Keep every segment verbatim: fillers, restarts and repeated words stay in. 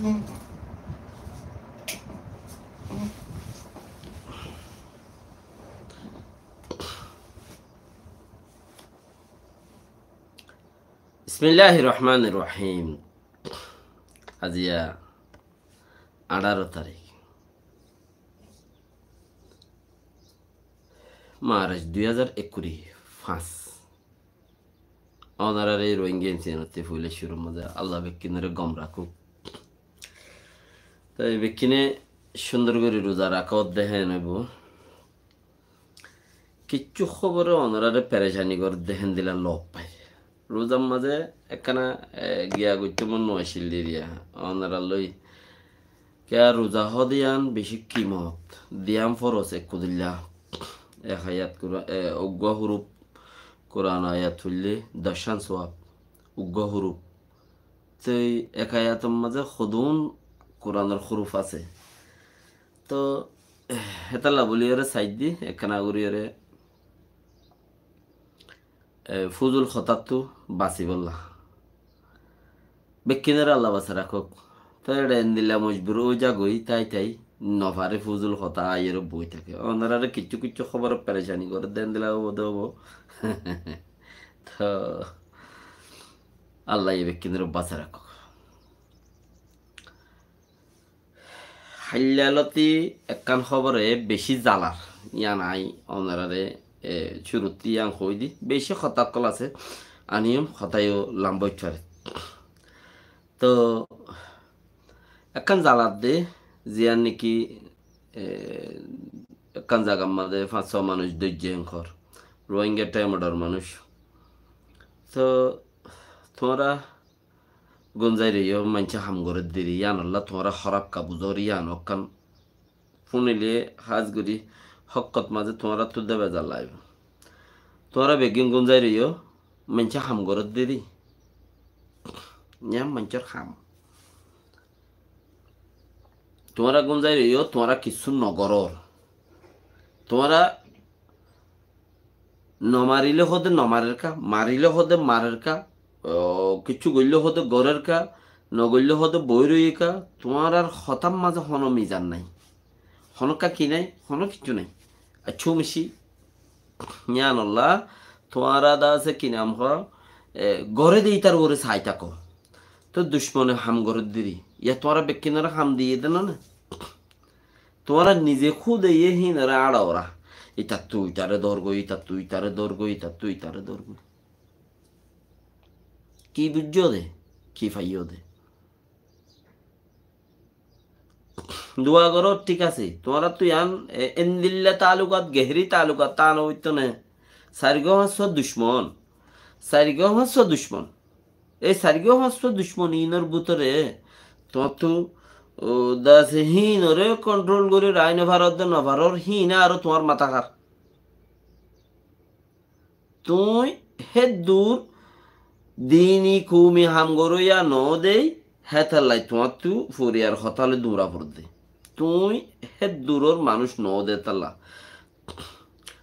Bismilláhir rohmánir rohím. Aziya añçáro tarík, Marc dui házar ekkuri fañs. Onoráre Rohingya M C N ottú foila cúrur mazé Allah bekkúnore gom rakók. Toi bekkúne cúndor gorí ruza raká ódde héen óibo. Kiccú hóbore onoráre perecani gorédde héndilla lof fair. Ruzar mazé ekkána, e, giya goittó mon no accíl deriya. Onorár loi kiyá ruza hoó de yián bicí kimot, diyam foros ekku dilla. Ek ayat Kura-, e, uggúa huruf Kuran ayat foille doccán suwab. Uggúa huruf. Toi ek ayator mazé hodún Kuranor huruf asé. Toi, e, hétalla bóli ore saiddi, ekkána gorí ore, e, fuzul hotáttú basibolla. Bekkúnore Allah basai rakók. Toi eçe endilla mojbur ói zagói, tái tái no fare fuzul hotá aiyóre boi táke. Onoráre kiccú kiccú hóbore perecani gorédde endilla óibo de óibo. Toi Allah ye bekkúnore basai rakók. Háilla loti ekkán hóbore bicí zalar, yián añí onoráre, e, cúruttú yián hoói di, bicí hotá ókkol asé, aníyum hotá yó lamba óit fare. Toi ekkán zalar de, ziyán niki, e, ekkán zagar mazé fañs só manúic dóijje enkor, Rohingya Taimodor manúic. Toi tuáñra gúnzai roiyó, maincé ham gorédde ri, yiánolla tuáñra hóraf ka buzó ri, yián ekkán fúnile hás gorí hókkot mazé tuáñrattú de bezar laibo. Tuáñra beggín gúnzai roiyó, maincé ham gorédde ri. Yián maincór ham. Tuáñra gúnzai roiyó, tuáñra kissú no gorór. Tuáñra no marilé hoó de no marer ká, marilé hoó de marer ká, o, kiccú goillé hoó de gorér ká, no goillé hoó de boi roiyé ká, tuáñrar hotár mazé honó mizan nái. Honókka ki nái? Honó kiccú nái. Accú micí, yiánolla tuáñra de asé ki nam hoó, e, goré de ítar uore sai táko. Toi ducmone ham gorédde ri, yá tuáñra bekkúnore ham diyé de no né? Tuáñra nize kúde yé híinore añçaora. Itattú itare dór goi, itattú itare dór goi, itattú itare dór goi. Ki buijjó de? Ki faiyó de? Dua goró, thík asé. Tuáñrattú yián, e, endilla taalukat, gehrí taalukat tána óito né. Sairgúa fañssúa ducmon. Sairgúa fañssúa ducmon. Ei sairgúa fañssúa ducmon iínor bútore tuáñttú, o, de asé híinore kontrol gorí raái no farór de no farór, híine aró tuáñr matá hár. Tuñí héddur dini koumi ham goróiya noó dei, hétallai tuáñttú foriyar hotá loi duñra foredde. Tuñí hédduror manúic noó de hétalla.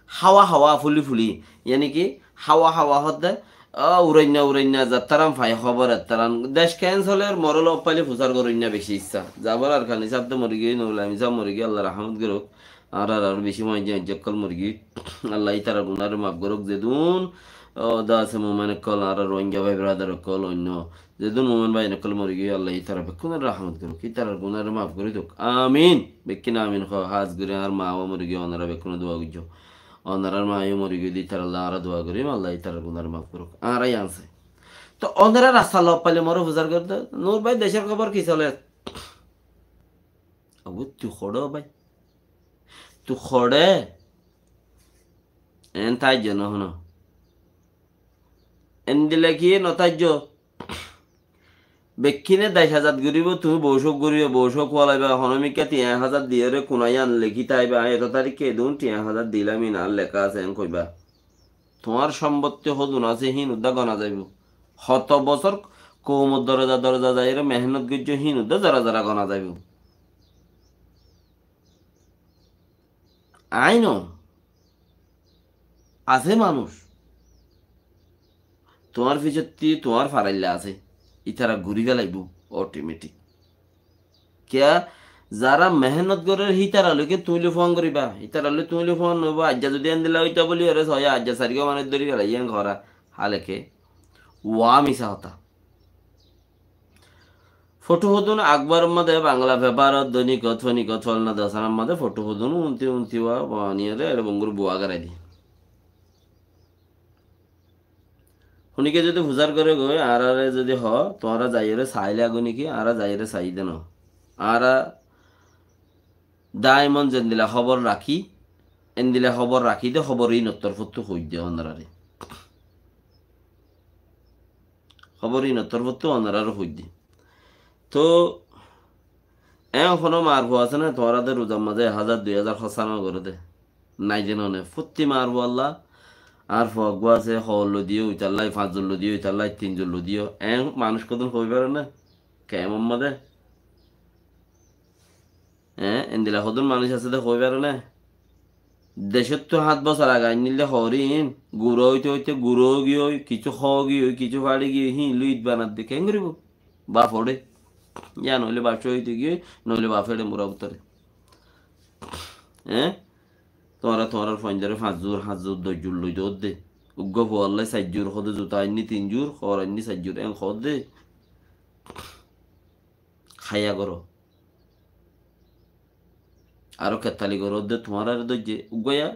Háwa háwa fuli fuli, yáni ki háwa háwa hoódde, ó, urainna urainna, zattáran fai hóbor ettáran. Dec keén soler, moré lof faile fusár goróinna beci issá. Zabar Arkan sáb de morigiyói, Noul Amin sáb morigiyói, Allah rahámot gorók. Añárar aró beci maincé ókkol morigiyói. Allah ítarar gunáre maf gorók zedún, ó, de asé mumin ókkol, añárar Rohingya bái beradar ókkol, oinno zedún mumin bái ókkol morigiyói, Allah ítarar bekkúnore rahámot gorók, ítarar gunáre maf gorí douk. Amin. Bekkúne amin hoó, hás gorí añár ma baf morigiyói, onora bekkúne dua goijjó. Onorar ma yó morigiyói de ítaralla añára dua gorím, Allah ítarar gunáre maf gorók. Añára yián sai. Toi onora rasta lof faile moré fusár gorédde. Nur bái, decór hóbor ki soler? Abu, tui hoçé bái? Tui hoçé? Eén táijjo no hono. Endilla ki no táijjo? Bekkíne dec házar goríbo, tuñí boucók goríba, boucók kualaiba, honómikká tiañ házar diyóre kunaiyán lekí táiba, aññí eto taríkke edún tiañ házar dilam, iín añár leká asé, eén koiba. Tuáñr sombottí hodún asé, híin uddá gona zaibou. Hoto bosór koumor doroza doroza zaiyóre mehénnot goijjó, híin uddá zara zara gona zaibou. Aññí no. Asé manúic. Tuáñr fisottí tuáñr farailla asé. Ítara gorí felaibóu otometik. Kiyá? Zará mehénnot gorér hítara loi ki tuñí loi fuán goríba? Hítara loi tuñí loi fuán noóibo. Aijja zodi endilla óita bóli ore soóya, aijja sairgua manúic dóri félaiye en hoóra. Háleke uá misá hotá. Fothú Hodún Akbor mazé Bangla peparot, Doinikot, Fonikot, Folna Dosanar mazé Fothú Hodún unti unti uá baniyóre ere bongór buá garai di. Húnike zodi fusár goré goi, añáráre zodi hoó, tuáñra zaiyóre sailá goi niki, añára zaiyóre saiyí de noó. Añára daimon zendilla hóbor rakí, endilla hóbor rakí de, hóbor inor torfóttu hoóidde onoráre. Hóbor inor torfóttu onoráre hoóidde. Toóu, eén honó maarfua asé né, tuáñra de ruzar mazé ek házar, dui házar hóssa no goré dé? Nái de noó né. Fottí maarfualla añár fua eggúa asé, hoor loi diyó, uitar lá, fañs zon loi diyó, uitar lá, tin zon loi diyó. Eén manúic hodún hoói fare né? Kemor mazé? Eé, endilla hodún manúic asé dé hoói fare né? Decóttu háñt bosór age ainnilde hoór iín, gura óite óite gura ói giyói, kissú hoó giyói, kissú façi giyói, híin loi id banadde keén goríbo? Baf oçé. Yá noóile baf cóhid ói giyói, noóile baf eçé mura bútore. Eé? Tuáñra tuáñrar fuaindóre fañs zur, háñt zur, doc zur loi doódde. Uggúa fuallái sair zur hoódde, zuta ainní tin zur, hoor ainní sair zur, eén hoódde. Háya goró. Aró kettali goródde tuáñráre dóijje. Uggúa yá,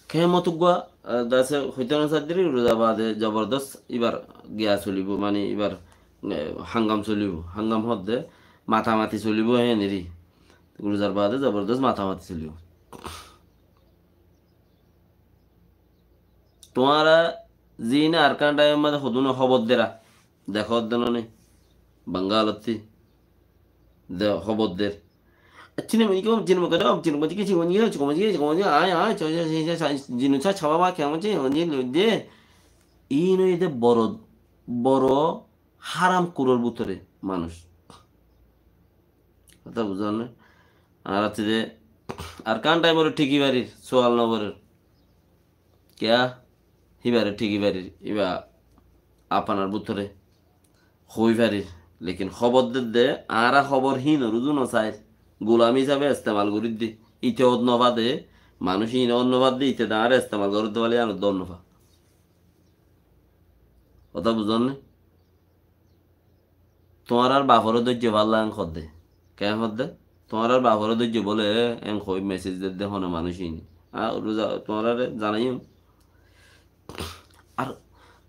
kemot uggúa, ah, dase hoitá no saddíri, ruza baade zobordos ibar giya solibó, mani ibar, eh, hangam solibó. Hangam hoódde matamati solibó héniri. Ruzar baade zobordos matamati solibó. Tuáñra ziíne Arkan thaimor mazé hodúne hóbor dera, dekó de noó né, Bangalottí de hóbor der. Iín óiye de boro, boro háramkúror bútore manúic. Hotá buzón né? Añára de Arkan thaimoré thíki farir, sual no gorer. Kiyá? Híbare thíki farir, íba afanar bútore hoói farir. Lekin hóbor dedde, añára hóbor híinor uzu no sair. Gulam hísabe estemal gorídde. Ite ót no fade, manúic híine ót no fadde, ite de añáre estemal goródde fale yían ót no fa. Hotá buzón né? Tuáñrar baforé dóijje falla en hoódde. Keén hoódde? Tuáñrar baforé dóijje bóle en hoói mesej dedde hone manúic híine. A, ruza, tuáñráre zanaiyum. Ar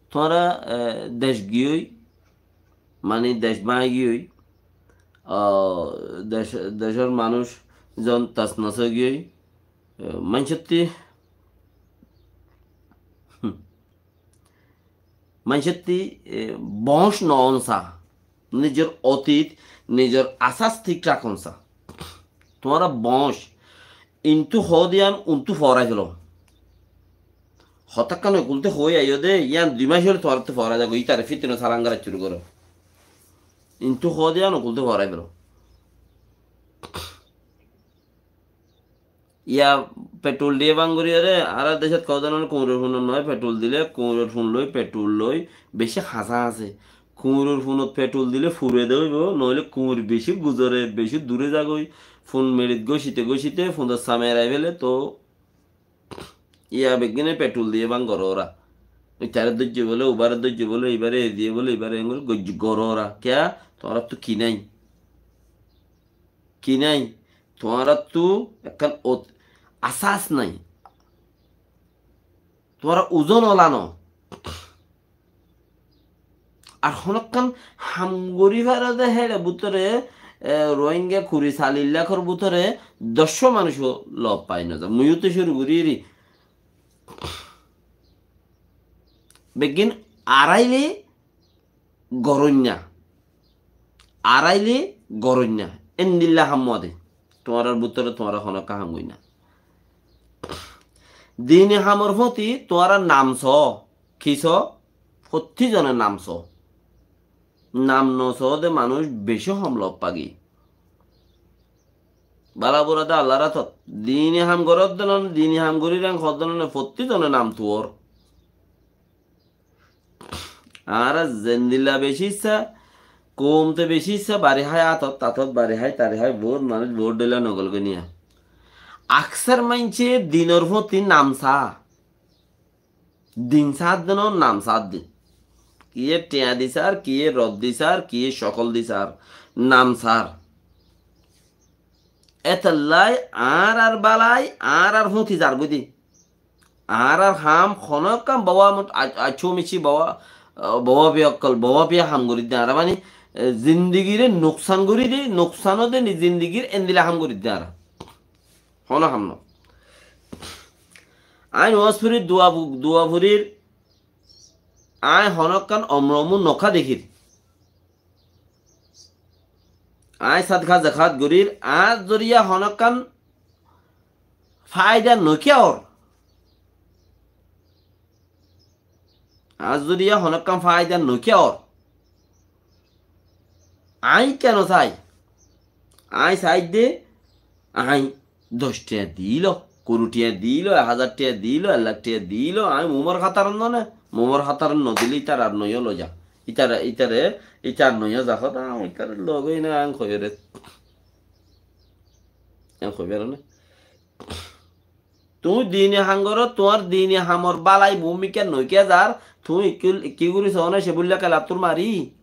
tuáñra, e, dec giyói, mani dec báñgi giyói, a, dec, decór manúic zon tasnas ói giyói, e, maincótti, hum, maincótti, e, boóñc noón sa, nizor otit, nizor asás thík rakón sa. Tuáñra boóñc, intú hoóde yían untú foórai félo. Hotákkan okulté hoói aiyó dé, yían dui mac óile tuáñrattú foórai zagói, ítare fítino salangara curu goró. Intú hoóde yían okulté foórai félo. Yá petrol diyé bang goríyeré, añárar decót hoó de noó, kuñiror funot noó, petrol dile, kuñiror fun loi, petrol loi, bicí hañsá hañsé. Kuñiror funot petrol dile fure de óibo, noóile kuñir bicí guzore, bicí dure zagói, fun meçit gócite gócite, funor sa merai féle, toóu yá beggíne petrol diyé bang goró óra. Ítare dóijje bóle, ubare dóijje bóle, ibare ediyé bóle, ibare engori goijje goró óra. Kiyá? Tuáñrattú ki nái? Ki nái? Tuáñrattú ekkán ot-, asás nái. Tuáñra uzon ola no. Ar honókkan ham gorí faro de héçe bútore, e, Rohingya kuri sallic lakor bútore doccwá manúic ó lof pai no za. Muiyó to curu gorí eri. Beggín araile goróinna. Araile goróinna. Endilla ham de. Tuáñrar bútore tuáñra honókka ham goinna. Dini hamor fóti tuáñra nam soó. Ki soó? Fottí zone nam soó. Nam no soó de manúic bicí hom lof fagí. Bála bura de Allar átot. Dini ham goródde noó, dini ham gorí reng hoódde noó, fottí zone nam tuwór. Añára zendilla bicí issá, Koum te beci issá bari hái, atot tatot bari hái, tari hái, bout manúic bout dóilla nogol goi niya. Aksar maincé dinor fúti nam saá. Din saádde no, nam saádde. Kiyé thiañ di sár, kiyé rot di sár, kiyé cokol di sár, nam sár. Étellái añárar bálai, añárar fúti zargói de. Añárar ham honókkan báwa mot-, a-, accú micí báwa, ah, báwa fiya ókkol, báwa fiya ham gorídde. Añára mani, eh, zindigiré nuksan gorí de, nuksan ó de ni zindigir endilla ham gorídde añára. Honó ham no. Aññí nomás forir, dua fu-, dua forir, aññí honókkan omromu noká dekír. Aññí sadka zakat gorír, añár zoriya honókkan faida nokiya ór. Añár zoriya honókkan faida nokiya ór. Aññí kiyá nosai? Aññí saidde, aññí doc thiañ diílo, kuri thiañ diílo, ek házar thiañ diílo, ek lak thiañ diílo, aññí mumor hátarot none, mumor hátarot nodile ítare ar noiyó loza. Ítare, ítare, ítar noiyó za hotá, aññí ítare logói na, aññí hoiyóre. Aññí hoiyóre ne. Tuñí dini ham goró, tuáñr dini hamor bálai muúmikká noikká zar, tuñí ki, ki gorí soó né, cé bólla kelattúr mari?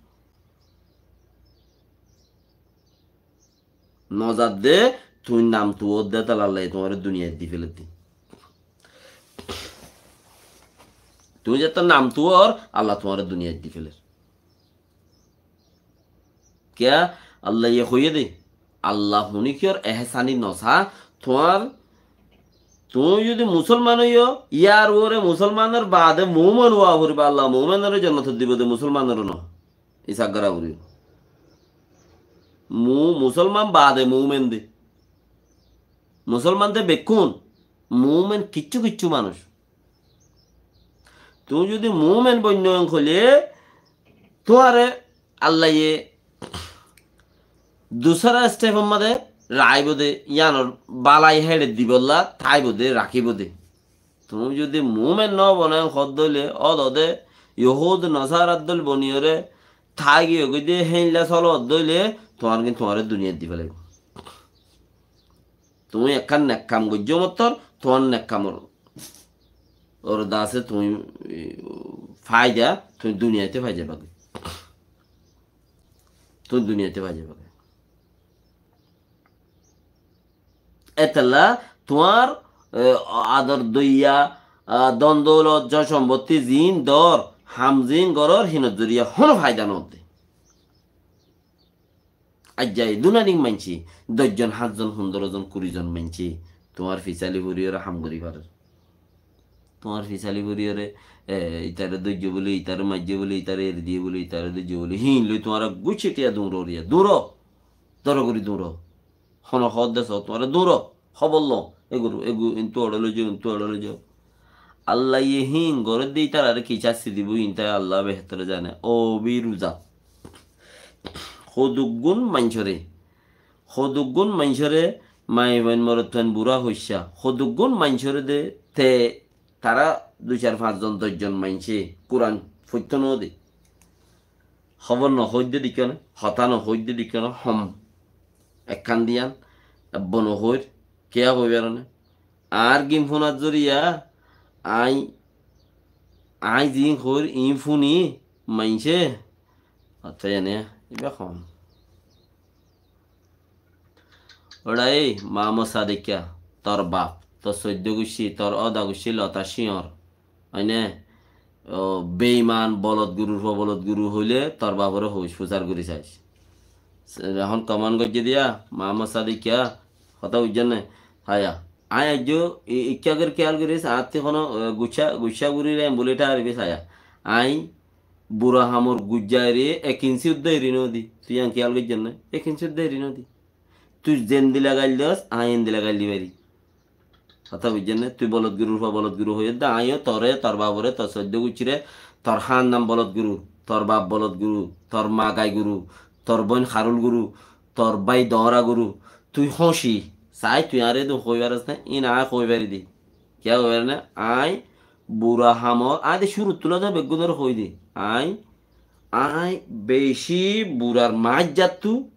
Nozar de, tuñí nam tuwór de, tala Allaye tuáñre duniyait di féler de. Tuñí zettó nam tuwór, Allah tuáñre duniyait di féler. Kiyá? Allaye hoiyé de, Allah huníkiyór ehésani nosá, tuáñr, tuñí zodi musolman óiyo, yar uore musolmanor baade muúmen ówa foribó, Allah muúmenoré jonnotot dibó de, musolmanoré no. Isá gora foribó. Mu-, musolman baade muúmen de. Musolman de bekkún, muúmen kiccú kiccú manúic. Tuñí zodi muúmen boinno hoilé, tuáñre Allaye dusara step or mazé raibó de, yíanor bálai héçe dibolla táibó de, rakíbo de. Tuñí zodi muúmen no bono hoddé óile, ódode Yohúd Nosárar dóil boniyóre táigiyó goi de, héinlla solo hoddé óile, tuáñr gin tuáñre duniyait di félaibo. Tuñí ekkán nek kam goijjó mottor, tuáñr nek kamor or dase tuñí, e, faida tuñí duniyaite fai zaiba goi. Tuñí duniyaite fai zaiba goi. Étella tuáñr, e, ador doiya, a, don doulot, zo sombotti zin dor, ham zin goror, hinor zoriya hono faida no de. Aijja e dunanik maincé, doc zon, háñt zon, fundoro zon, kuri zon maincé tuáñr fisali foriyóre ham gorí farer. Tuáñr fisali foriyóre, e, itare doijjó bóli, itare maijjó bóli, itare eri diyé bóli, itare doijjó bóli, híin loi tuáñra guccí thiya duñro riya, duñro, doro gorí duñro. Hono hoódde soó, tuáñra duñro, hóbor lo, e goru, e gu-, intú eçé loizó, intú eçé loizó. Allaye híin gorédde ítarare ki cássi dibó, híin te Allah behétore zane. Ó bi ruza. Hoduggún maincóre, hoduggún maincóre, maiyafuain morotfuain burá hoiccá, hoduggún maincóre de te tará dui sair fañs zon, doc zon maincé Kuran foittó no de. Hóbor no hoóidde deikkó né, hotá no hoóidde deikkó né, hom ekkán diyan, ebbo no hoóir, kiyá hoóibar né? Añár gin fúnar zoriya, aññí, aññí ziín hoóir, iín fúni, maincé, hotá iyán, ibá hom. Óra ei, Muhammod Sadik kiyá, tor baf, tor soiddó guccí, tor óda guccí lota cíñor. Óine, ó, beiman, bolot gurur fua bolot guru hoilé, tor baforé hoóis, fusar gorí saic. Se, ehón koman goijjé diya, Muhammod Sadik kiyá, hotá buijjó né? Háya. Aññí aijjó, i-, ikká gorí kiyal goríc, añáttu hono, e, guccá, guccá gorí rem bulé tháribi háya. Aññí bura hamor gujja eri ek inci uddá eri no di. Tui yián kiyal goijjós né? Ek inci uddá eri no di. Tui zendilla gail dos, aññí endilla gail di fari. Hotá buijjós né? Tui bolot gurur fua bolot guru hoiyós de, aññí yó toré, tor baforé, tor soiddó guccíre, tor hándan bolot guru, tor baf bolot guru, tor ma gai guru, tor bóin harul guru, tor bái doóñra guru. Tui hóñci, sai tui añáre edún hoói faros né? Iín aññí hoói fari di. Kiyá hoói fari né? Aññí bura hamor, aññí de cúrut tulá de beggúnoré hoói di. Aññí Aññí beci burar maáijjattú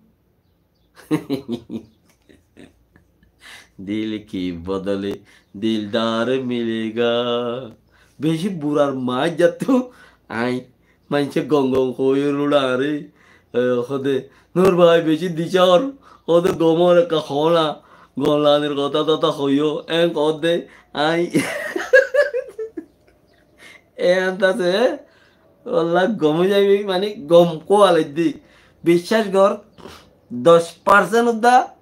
dil ki bodole dildar milega. Beci burar maáijjattú aññí maincé gom gom hoóiyor uçe añáre, e, hóde, Nur bái beci disór, hóde gomor ekka hoóna, gom laganir hotá totá hoiyó, eén hoódde, aññí Eén asé, walla gom ói zaibi, mani gom kúa laidde. Biccác gor, doc parsent udda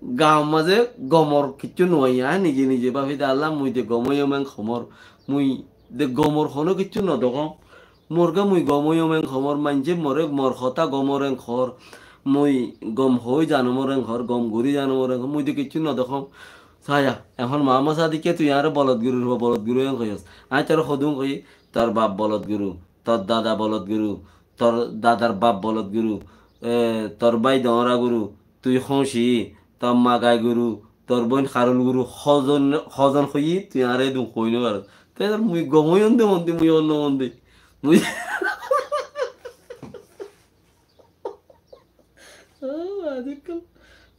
gaar mazé gomor kiccú no aiyé, aññí nize nize báfi de, Allah, mui de gom óiyum eén homor, mui de gomor honó kiccú no dekóm. Morgá mui gom óiyum eén homor, maincé more mor hotá gomor eén hoór, mui gom hoói zanomor eén hoór, gom gorí zanomor eén hoór, mui de kiccú no dekóm. Saya, ehón Muhammod Sadikke tui añáre bolod gurur fua bolod guru en hoiyós. Aññí tore hodún hoi, tor baf bolod guru, tor dada bolod guru, tor dadar baf bolod guru, e, tor bái doñra guru, tui hóñci, tor magai guru, tor bóin harul guru, hozon, hozon hoiyí, tui añáre edún hoi no farós. Te mui gom óiyum de, hon de, mui onno hon de. Mui Ó, azikkol.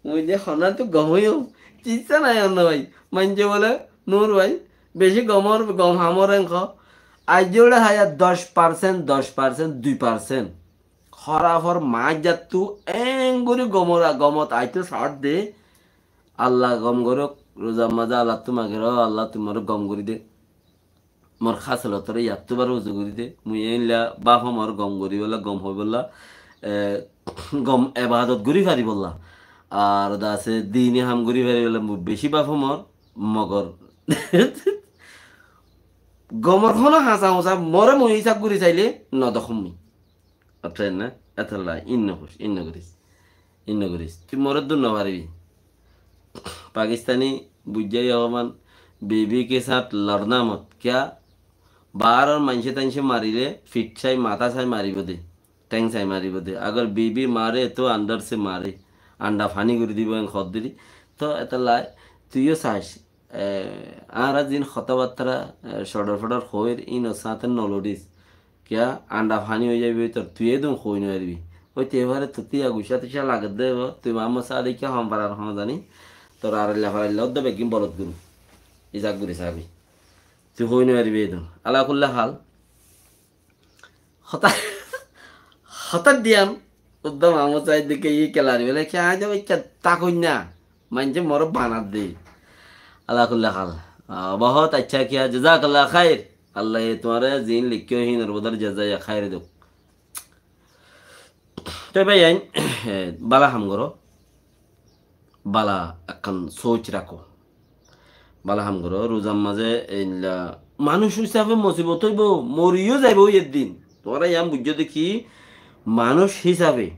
Mui de honáttu gom óiyum. Kissá nai onno bái. Maincé bóle, Nur bái, beci gomor, gom hamor eén hoó. Aijjó uçe haiya doc parsent, doc parsent, dui parsent. Hórafor maáijjattú eén gorí gomor, gomot aitó saádde. Allah gom gorók, ruzar mazé Allattú magér, ó Allah, tui more gom gorí de. Mor hásolotoré yattú baré uzu gorí de. Mui éilla báfo mor gom goríbolla, gom hoibolla, e, gom ebadot gorí faribolla. Ar dase dini ham gorí faribolla, mui beci báfo mor, mogor gomor honó hañsa-huñsa, more mui hísab gorí sailé no dekóm mui. Añára enne, etolla, inno hois, inno goris. Inno goris. Tui more dur no faribi. Pakistani buijjá, yoman bibi ke saath ladna mat. Kya? Baáror maincé-taincé marile, fit sai, matá sai maribó de. Theng sai maribó de. Agar bibi mare, to andar se mare. Anda faní gorí dibo, en hoddiri. To etolla, tuiyó sais. E, añára ziín hotábattára, e, codor-fodor hoóir, íinor sañte no loris. Kiyá, anda faní ói zaibói tor, tui edún hoói no faribi. Óite fare tottú ya guccá-tuccá lagedde óibo, tui Muhammod Sadik ke hom farar hom zani, tor arailla farailla ódde beggín bolod guru. Izak guri sabi. Tui hoói no faribi edún. Ala kulli hal, Hotá, hotá diyan, uddá Muhammod Said dike iye kelari bole, kiyá aññí to bacca tákoi na, maincé more banadde. Ala kulli hal. Ah, bohot accha, kiyá, jazakallah khair. Allaye tuáñre ziín likké híinor bodol jazaye khair douk. Te bái ain, eh, bála ham goró. Bála ekkán sóoc rakó. Bála ham goró, ruzar mazé eilla manúic hísafe musibot óibo, moriyó zaibói eddin. Tuáñra yián buijjó de ki, manúic hísafe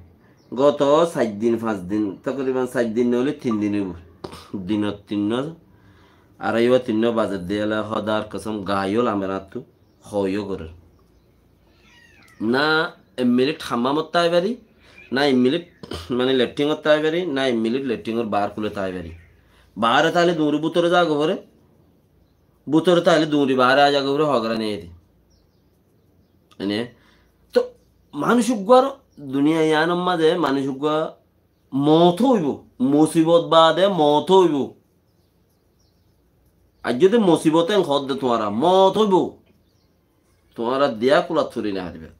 goto sair din, fañs din, takriban sair din noóile tin din óibo. Dinot tinnó, aráiwa tinnó bazer de ela hodar kosóm gaiyó lamer añáttu. Hoóiyo gorér. Na ek minit hammamot tái fari, na ek minit mane letringot tái fari, na ek minit letrinor baár kule tái fari. Baáre táile duñri bútore zaga fore, bútore táile duñri baáre azaga fore, hogorani edi. Ene, to manúic uggúar duniya yiánor mazé manúic uggúa moot óibo, musibot baade moot óibo. Aijjó de musibot en hoódde tuáñra, moot óibo. Tuáñra diya kulat furi no fariba.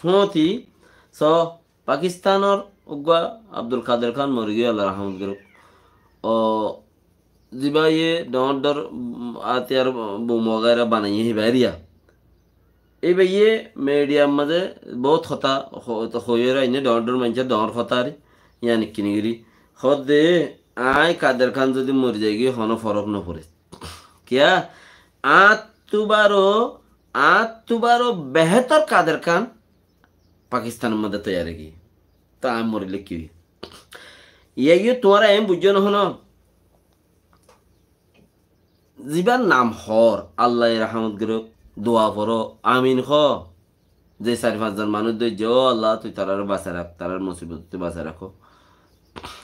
Fúañti, so, Pakistanor uggúa Abdul Kader Khan mori giyé, Allah rahmot gorouk. O, zibáye dhoóñr dhoóñr, um, atiyar, um, bom wagaira banaiyé hibá eriya. Ei báiye midiyar mazé bout hotá ho-, hoiyóre ainné, dhoóñr dhoóñr maincór dhoóñr hotá ar, yián ekkíni gorí. Hoódde, aññí Kader Khan zodi mori zaigói, honó forók noforé. Kiyá? Añáttu baró, añáttu baró behétor Kader Khan Pakistanor mazé toiyar ói giyé. Tó aññí morile ki óiye? Yían yó tuáñra eén buijjó nohó né? Zibár nam hoór, Allaye rahámot gorók, dua foró, amin hoó. Ze sair fañs zon manúic dóijje, ó Allah, tui taráre basai rak, tarár musibottú basai rakó.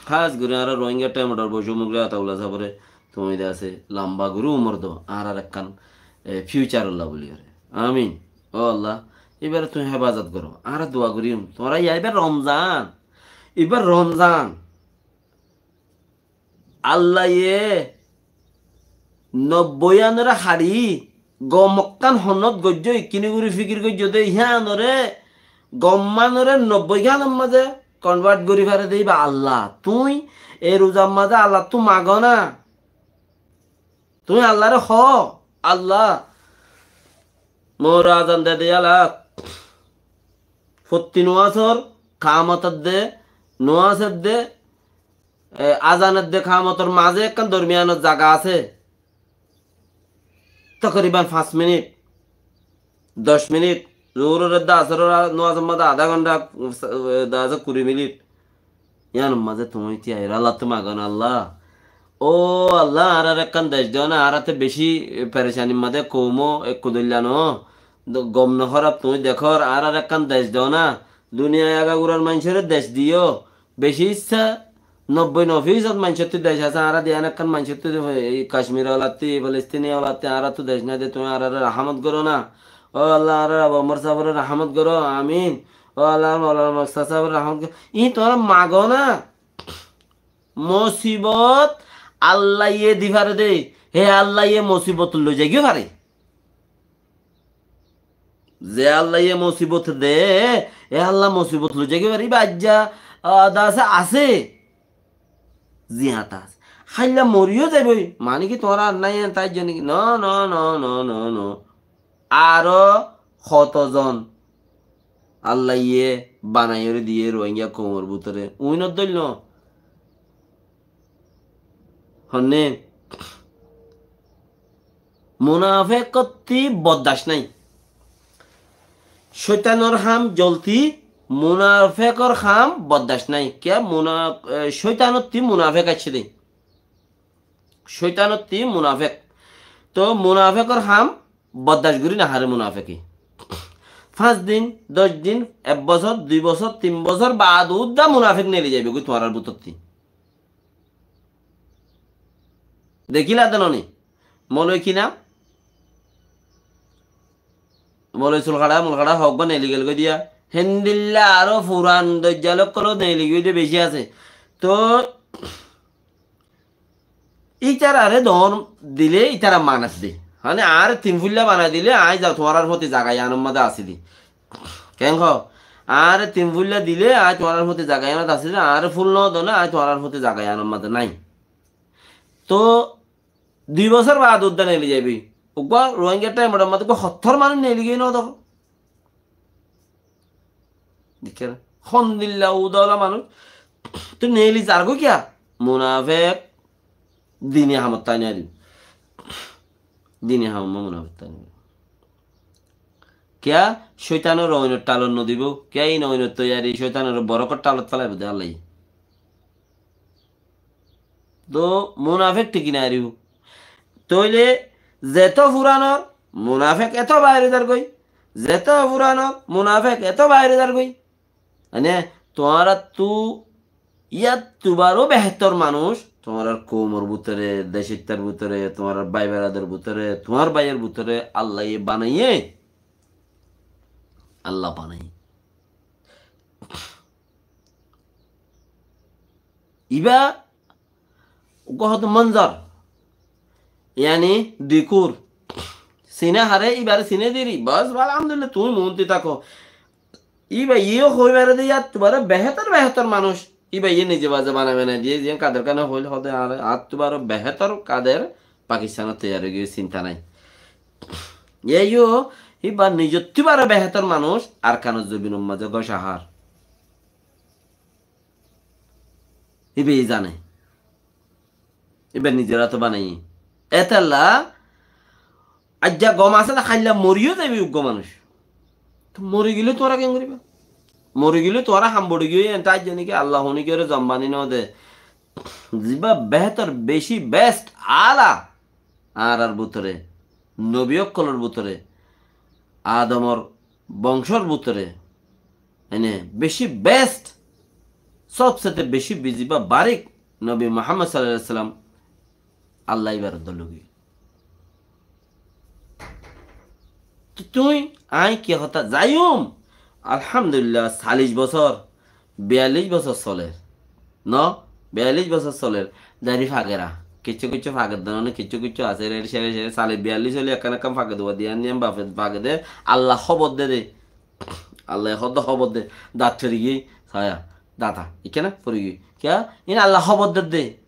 Hás gorí añára Rohingya Temodor Boisó Mugla Ataullah sábore, tuñí de asé, lamba gorí umor do, añárar ekkán, e, future olla buli goré. Amin. Ó Allah, ibáre tuñí hefazot goró. Añára dua goríyum. Tuáñra yá ibá Romzan. Ibá Romzan. Allaye nobboi anoré haçi, gom okkán honnot goijjó, ikkíni gorí fikir goijjó dé, híanoré, gom anoré nobboi gánor mazé convert gorí fare dé ibá Allah. Tuñí e ruzar mazé Allattú magó ná. Tuñí Allaré hoó, Allah, mor azan de de yala. Fottí nuasor, kamotor de, nuasor de, e, azanor de kamotor mazé ekkán dormiyanor zaga asé. Tokoriban fañs minit, doc minit, zuhuror de asaror a-, nuasor mazé adá gonta, e, de asé kuri minit. Yíanor mazé tuñí tiyar, Allattú magón, Allah. Ó Allah, añárar ekkán dec dó na, añára te beci perecanir mazé koum, ekku doilla no. Do-, gom no hóraf tuñí dekór, añárar ekkán dec dó na. Duniyai agagurar maincóre dec diyó. Beci issá, nobboi no fisót maincóttu dec asé, añára diyan ekkán maincóttu de, ei Kacmir olattú, ei Filistini olattú, añárattú dec nai de, tuñí añárare rahámot goró na. Ó Allah, añárar Abu Ammar sábore rahámot goró, amin. Ó Allah, Maulana Moktar sábore rahámot goró. Iín tuáñra magó na. Musibot Allaye di fare dé. Hé Allaye musibot loi zai goi fare. Ze Allaye musibot de, hé Allah musibot loi zai goi fare. Ibá aijja, a, de asé, asé. Ziyán asé. Háilla moriyó zaiboi. Mani ki tuáñra ar nai, en tai zani ki? No, no, no, no, no, no. Aró hoto zon Allaye banaiyóre diyé Rohingya koumor bútore. Uín or dóil no. Honné? Munafekottí boddac nái. Cóitanor ham zolti, munafekor ham boddac nái. Kiyá? Muna-, e, cóitanottí munafek aiccé dé. Cóitanottí munafek. Toh munafekor ham boddac gorí no fare munafeke. Fañs din, doc din, ek bosór, dui bosór, tin bosór baade uddá munafek neeli zaibo goi tuáñrar bútottí. Dekíla de no ni? Moloi ki nam? Moloi Sulhaça, Mulhaça hoggwá neeli gel goi diya. Héndilla aró furan dojjal ókkol neeli goi de beci asé. Toh ítarare dóñr dile ítara manat de. Mane añáre tin fuilla banai dile añí za-, tuáñrar foti zaga iyanor mazé así di. Keén hoó? Añáre tin fuilla dile añí tuáñrar foti zaga iyanot así di, añáre ful no done añí tuáñrar foti zaga iyanor mazé nái. Toh dui bosór baade uddá neeli zaibi. Uggwá Rohingya thaim or mazé uggwá hottór manúic neeli giyé no dekó. Dekíyé né? Hondilla udola manúic. Tui neeli zargói kiyá? Munafek dini hamot tái no aribo. Dini hamot munafek tái no aribo. Kiyá? Cóitanor oinor thalot no dibo. Kiyá? Iín oinor toiyari, cóitanor borokor thalot félaibo de Allaye. Toh munafek thiki no faribo. Tóile zeto furanor munafek eto baire zargói, zeto furanor munafek eto baire zargói. Mane tuáñrattú yáttu baró behétor manúic, tuáñrar koumor bútore, decittar bútore, tuáñrar bái beradar bútore, tuáñr báiyor bútore Allaye banaiyé. Allah banaiyé. Ibá uggwá hoto monzor, yani dikur. Sine hare, ibare sine diri. Bos, alhamdulillah, tuñí muúnti táko. Ibá iyó hoi mare de, yáttu baró behétor, behétor manúic. Ibá iyé nize baze banai banai diye, ziyan Kader Kane hoil hode, ar yáttu baró behétor Kader Pakistanot toiyar ói giyé, sinta nai. Iyó, ibá nizottú baró behétor manúic Arkanor zobinor mazé gocá hár. Ibá iyé zane. Ibá nizor áte banaiyé. Étella aijja gom asé de, háilla moriyó zaibo uggwá manúic. Toh mori gile tuáñra keén goriba? Mori gile tuáñra ham bori giyé, ente aijja niki Allah honi kiyóre zombani no de. Zibá behétor, beci best, ala, añárar bútore, nobi ókkolor bútore, Adomor bongsór bútore, ene beci best, sobsete beci biziba barik nobi Muhammad sallallahu alaihi wasallam, Allah ibare dóilla giyé. Tuñí, aññí ki hotá zaiyum? Alhamdulillah, salic bosór, biyallic bosór soler. No, biyallic bosór soler. Dari fagera. Kiccú kiccú fagedde, no, kiccú kiccú asé, rer, sere, sere, salic biyallic óile ekkán ekkán fagedde, uwa diyan diyan bafe fagedde, Allah hóbor de de. Allah e hoddé hóbor de. Dat fori giyói, saya, data. Ikkena fori giyói. Kiya? In Allah hóbor de de.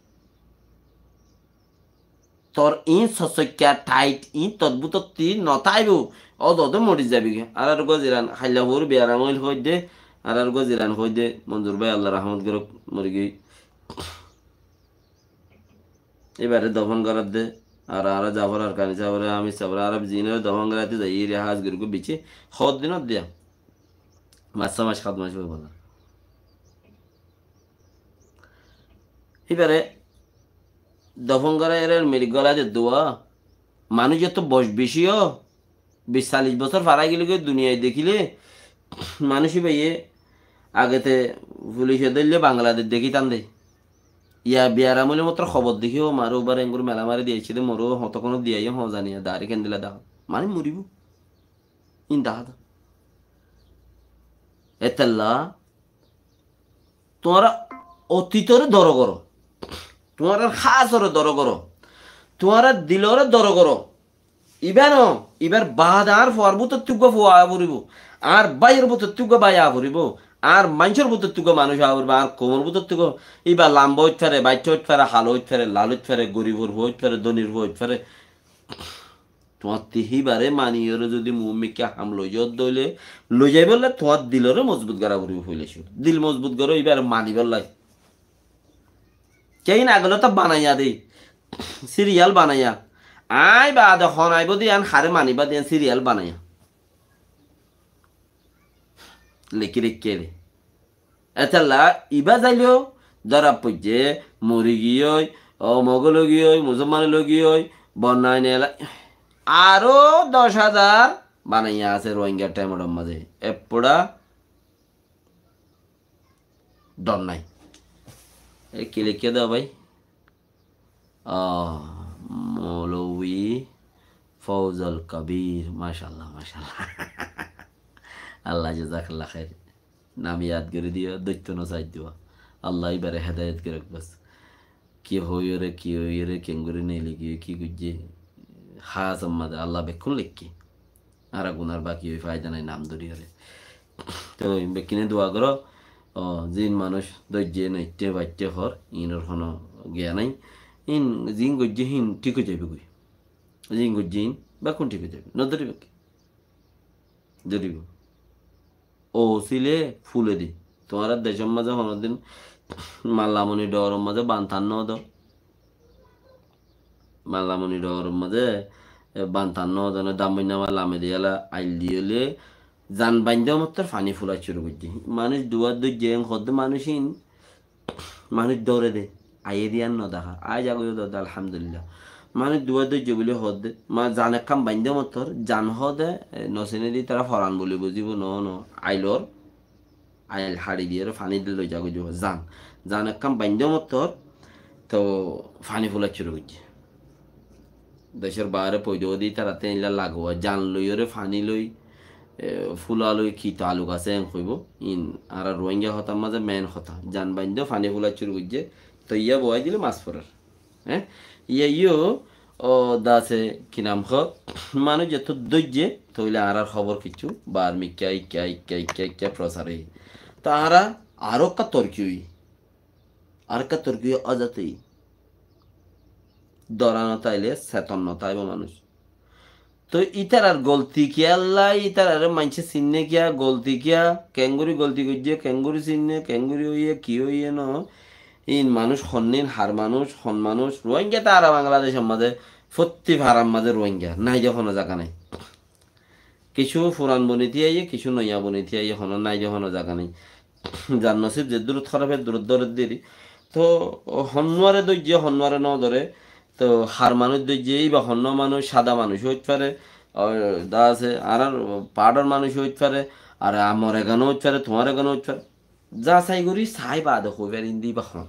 Tor in sosokka tait in tor bútotti no táibo. Ó dode mori zabi goi. Arar goziran hailla fór biyaram óil hoidde. Arar goziran hoidde Monzur bái Allah rahmot gorok mori giyói. Ibare dofon gorar de. Ar ara Zafar Arkani sábore, Amir sábore, ara zinore dofon goraite zai, ire haz gori goi bice. Hot din diya. Mac, mac, hat mac ói bolla. Ibare dofon gora ere meri gola de dua. Manúic etó boc beci ó, bic salic bosór fara gile goi duniyai dekile, manúic ibáye agete fulice dóille Bangladec dekítan de. Iya biyaram óile mottor hóbor dekí, ó, mare ubar engur mela mari diyaiccé de, more hotokkon diyaiye, ho zaniya, dari kendila da. Manúic moribo. In dahá de. Etolla tuáñra otitore doro goró, tuáñrar hásore doro goró, tuáñrar dilore doro goró. Ibá no, ibar baade añár fuar bútottu uggúa fua aá foribó, añár báiyor bútottu uggúa bái aá foribó, añár maincór bútottu uggúa manúic aá foribó, añár koumor bútottu uggúa, ibá lamba óit fare, baicca óit fare, hala óit fare, lal óit fare, goribor fua óit fare, donir fua óit fare. Tuáñtti híbare maniyóre zodi muúmikká ham loizó dóile, loizaibólla tuáñr dilore mozbut gorá foribó foila cúru. Dil mozbut goró híbare manibólla. Kein agolóta banaiya de, siriyal banaiya. Aññí baade hon aibó de yián, hare manibá de yián siriyal banaiya. Lekí raikké de. Etolla ibá zaileyó dóra foijjé, mori giyói, ó Mogol ói giyói, Musolman ói giyói, bonnai nela. Aró doc házar banaiya asé Rohingya thaimor mazé. Ek fura dor nai. E ki lekíye de bái? Ah, Moulovi Fouzol Kabir, mashallah, mashallah. Allah jazakallah khair. Nam yad gorí diyo, doitto no sai diyo. Allah ibare hedayet gorok bas. Ki hoiyóre, ki hoiyóre, kengori neili giyé, ki goijjé. Hás ammade Allah bekkún lekké. Añára gunar baki ói faida nai nam dóri óre. Toi bekkúne dua goró, ó, ziín manúic dóijje, noitté, baitté hoór, iínor honó giya nái. Iín ziín goijjé híin thík ói zaibói goi. Ziín goijjé híin bekkún thík ói zaibói. Nodóribo ki? Dóribo. Ósile fúle de. Tuáñra decór mazé honódin mallamoni dhooror mazé bantan nódo. Mallamoni dhooror mazé, e, bantan nódo, ne dam boinna ma lame de yala ail diyóle, zan baindé mottor faní fula cúru goijjé. Manúic duwar dóijje, en hoddé manúic in, manúic dóre de, aiyé de yián no dahá. Aij agoiyó dóre de, alhamdulillah. Manúic duwar dóijje buli hoddé, ma zan ekkán baindé mottor, zan hoóde, e, no siné de ítara foran buli buzibo, no, no, ailor. Ail haçi diyóre faní dile loi zagói zan. Zan ekkán baindé mottor, to faní fula cúru goijjé. Decór baáre foida ódi tará te eilla laguwa. Zan loiyóre faní loi, e, fula loi ki taluk asé en hoibó. In añára Rohingya hotár mazé main hotá. Zan baindé faní fula cúru goijjé. To iya bowai dile mas forer. Hé? Iya iyó, ó, dase ki nam hoó, manúic zetó dóijje, tóile añárar hóbor kiccú bar mikká, ikká, ikká, ikká, ikká prosar óiye. To añára aró ekká torki óiye. Aró ekká torki óiye, ó zate dora no táile seton no táibo manúic. Toi ítarar golti kiyólla, ítarare maincé sinné kiyá, golti kiyá, kengori golti goijjé, kengori sinné, kengori óiye, ki óiye no. In manúic honnín, har manúic, hon manúic, Rohingya to ara Bangladecor mazé, fottí farar mazé Rohingya, nai de hono zaga nai. Kissú furan boni tíyaiye, kissú noiya boni tíyaiye, hono nai de hono zaga nai. Zar nosib ze durot hóraf e durot dórer deri. To honnuare dóijje, honnuare no dóre. To har manúic dóijje, íba honno manúic, sada manúic óit fare, ó, da asé, añárar paáñçor manúic óit fare, ar amor egano óit fare, tuáñr egano óit fare. Zasai gorí sai baade hoi farim de íba hon.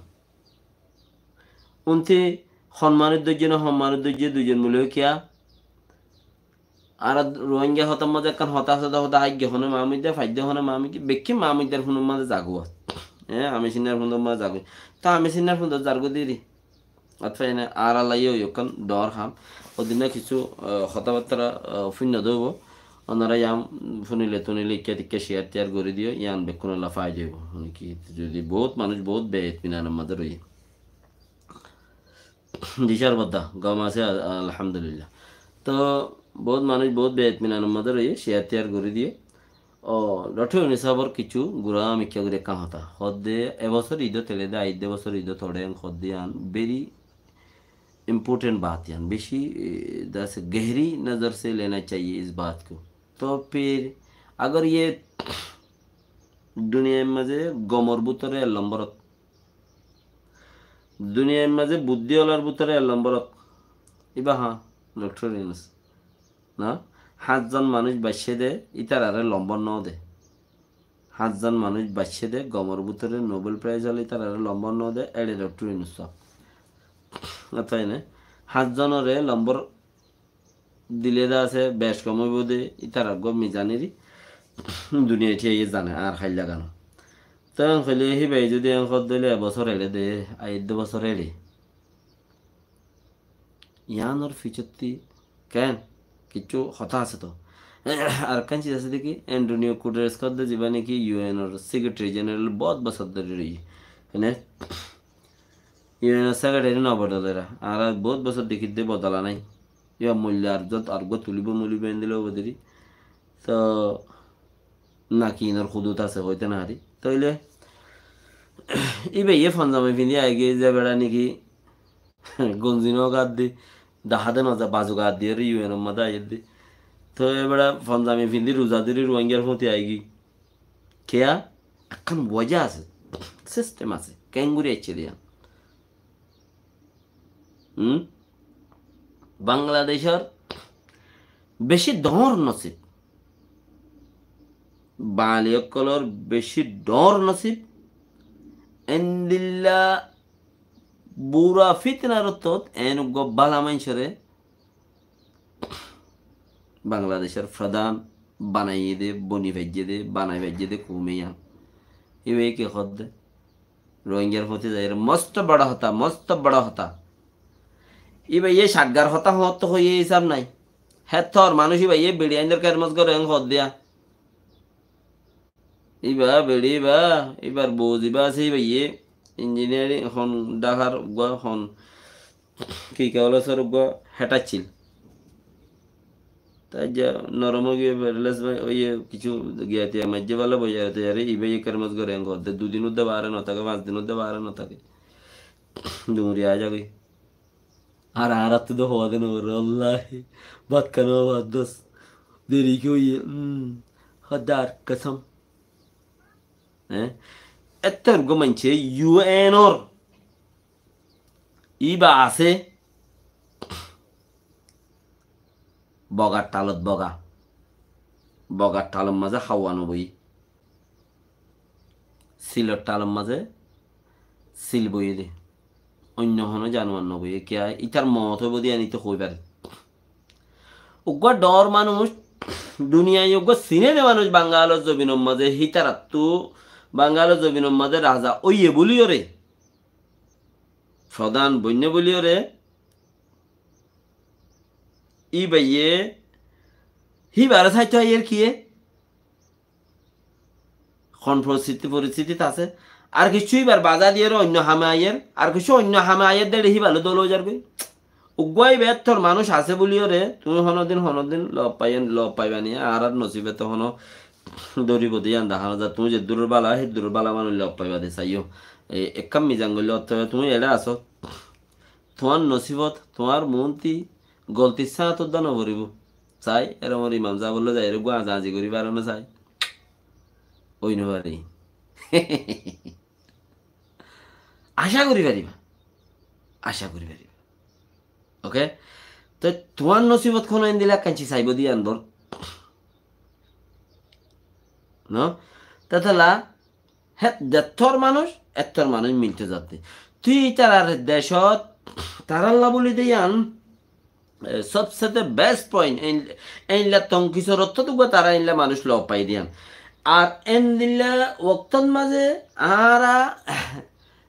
Unti hon manúic dóijje no hon manúic dóijje, duizon mile kiyá? Añára Ruáingga hotár mazé ekkán hotá asé de, hotá háigge hone mamuidda, faidde hone mamuidda, bekkí mamuiddar funor mazé zagói. E, ami sinnar funor mazé zagói. Tó ami sinnar funor zargói diri. Atfáine añára laiyó ekkán dor ham. Odinna kissú, e, hotábattara, e, fuinna dóibo. Onora yam funile tunile ikká tikká share tiyar gorí diyo. Yan bekkúnolla faida óibo. Mane ki, zodi bout manúic bout beitminanor mazé roiye. Dicár bodda, gom asé, al-, alhamdulillah. Tó, bout manúic bout beitminanor mazé roiye, share tiyar gorí diye. Ó, Doctor Yunus sábor kissú gura mikká gorí ekkán hotá. Hoódde, e bosór idot eçé dé, aidde bosór idot eçé, hoódde yián very important baat yián. Beci, e, das gehri nazar se lena chahiye is baat ko. Tó fir, agar ye duniyair mazé gomor bútore ek lomborot, duniyair mazé buddí olar bútore ek lomborot. Ibá há, Doctor Yunus. Na? Háñtzon manúic baiccé dé, ítararé lombor no dé. Háñtzon manúic baiccé dé, gomor bútore Nobel Prize ol ítararé lombor no dé, éçe Doctor Yunus sáb. Atfáine, háñtzonore lombor dile de asé, bec kom óibo de, ítarar uggúa mizaniri duniyai thíyaye zane, añár háilla gano. Tói hoilé híbaye zodi en hoódde óile e bosór eçé de, aidde bosór eçé. Yiánor ficottí ken? Kissú hotá asé tó. Arekkán ciz asé de ki, Antonio Guterres hoódde zibá niki U N or Secretary General bout bosór dóri roiye. Mane, U N or secretary no bodolera. Añára bout bosór dekír de bodola nái. Ibá moille ar zot ar uggúa tulibo mulibo endilla óibo deri. Tó naki inor hudut asé hoite no fari. Tóile íbaye fonzami findi aigiyé ze beça niki gonzi no gadde, dahá de no za, bazu gadde, ere U N or mazé aiyér de. Tó e beça fonzami findi ruza dóri Ruáinggar fúti aigiyé. Kiyá? Ekkán wajá asé, system asé, keéngori aiccé de yián. Hum? Bangladecor beci doñr nosib, Bangali ókkolor beci doñr nosib, endilla bura fitnar ottót en uggúa bála maincóre Bangladecor frodán banaiyé de, boni faijjé de, banai faijjé de koume yián. Íbaye ki hoódde? Rohingyar fúti zaiyóre mosto boro hotá, mosto boro hotá. Íbaye Cakgar hotá hoóñtte hoiyé hísab nái. Héttor manúic íbaye beçi aindor kermos goré en hoódde. Íba beçi íba, íbar bou zibá asé íbaye, engineering hon Dhakar uggúa hon ki kolesor uggúa head accíl. Taijja norom ói giyé, paralyze óiye, kissú giya tiya maijjé bála boiyaré toiyaré, íbaye kermos goré en hoódde, dui din uddá baáre no táke, fañs din uddá baáre no táke. Duñri aái zagói. Ar añáráttu de hoóde no foré, wallahi. Bát háno bad dos. Deri ki óiye, um, Hóddar kosóm. Hé? Ettór uggúa maincé U N or íba asé. Bogar thalot boga. Bogar thalor mazé háwa no boiyé. Silor thalor mazé sil boiyé de. Oinno honó januar no boiyé. Kiyá? Ítar moot óibo de yián íte hoi fare. Uggúa dhoóñr manúic, duniyai uggúa siné de manúic Bangalor zobinor mazé, hítarattu Bangalor zobinor mazé raza óiye bóliyoré, frodán boinné bóliyoré, íbaye híbaré saitó aiyér kiyé? Hon foristiti, foristiti asé? Ar kissú íbar baza diyére oinno hame aiyér, ar kissú oinno hame aiyér de híba loi dóla ói zargói. Uggúa íba ettór manúic asé bóliyoré, tuñí honódin, honódin lof faiba, lof faiba ni, añárar nosibot honó dóribo de yián dahá no za, tuñí zeddúror bála, heddúror bála manúic lof faiba de saiyó. E, ekkán mizan goillé ottót tuñí eçé asó. Tuáñr nosibot, tuáñr muúnti goltir sáñt uddá no foribó. Sai, eromor imam sábolla zaiyóre uggúa añzi añzi gorí faro né sai? Ói no fare. Acá gorí fariba. Acá gorí fariba. Oke? Te tuáñr nosibot hono endilla ekkán ciz aibó de yián bor. No? Tetella hé, zettór manúic, ettór manúic milto zatte. Tui ítarar decót, tarálla bóli de yián, e, sobsete best point, ein-, einla tonkisor ottót uggúa tará einla manúic lof fai diyan. Ar endilla woktót mazé añára